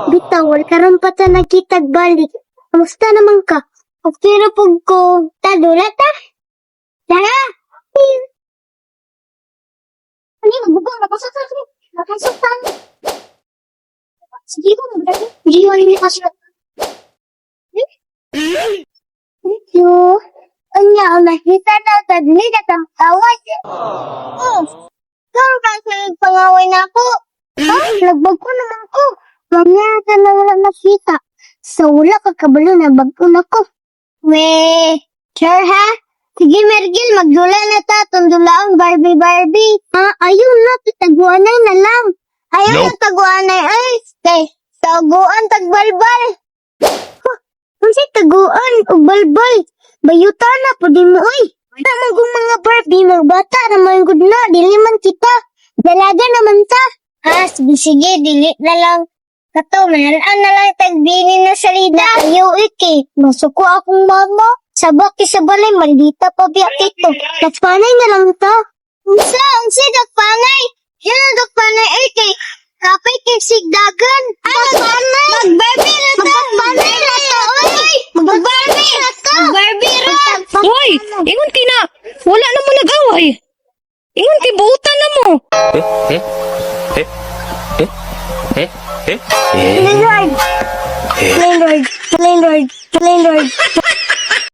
Bitaw, wala karon pa ta nagkitag balik. Kamusta naman ka? Okay ra pud ko. Ta, dula ta. Tara! Ano yung magbubong? Napasok sa akin. Napasok tayo. Sige ko, magbubong. Hindi ko rin nakasok. Thank you. Anya, nakita na tagli na tangkaway. Oh, karon ka sa pangaway na ako. Ha? Nagbago naman ko. Mamaya ka na wala nakita. So wala ka kabalo na bago na ko. We, sure ha? Sige, Mergil, magdula na ta. Tundulaon, Barbie, Barbie. Ah, ayun na, taguanay na lang. Ayaw Nope. na taguanay, ay. Kay, taguan, tagbalbal. Huh, unsay taguan og balbal? Bayuta na, pwede mo, oy. Tama kung mga Barbie, magbata naman gud na, dili man kita. Dalaga naman ta. Ah, sige, sige, dili na lang. Kato, mahalaan na lang tagbini na salida. Ayaw, iki. Masuko akong mama. Sabak sa balay, maldita pa biya kito. Nagpanay na lang ta. Unsa, unsa, nagpanay? Yan ang nagpanay, ay kay. Kapay kay sigdagan. Magpanay! Magbarbie na ta! Magpanay na ta, oy! Magbarbie na ta! Magbarbie ra! Hoy, ingon kay na wala na mo nag-away. Ingon kay buutan na mo. Eh? Eh? Eh? Eh? Eh? Eh? Eh? Landlord! Landlord! Landlord! Landlord!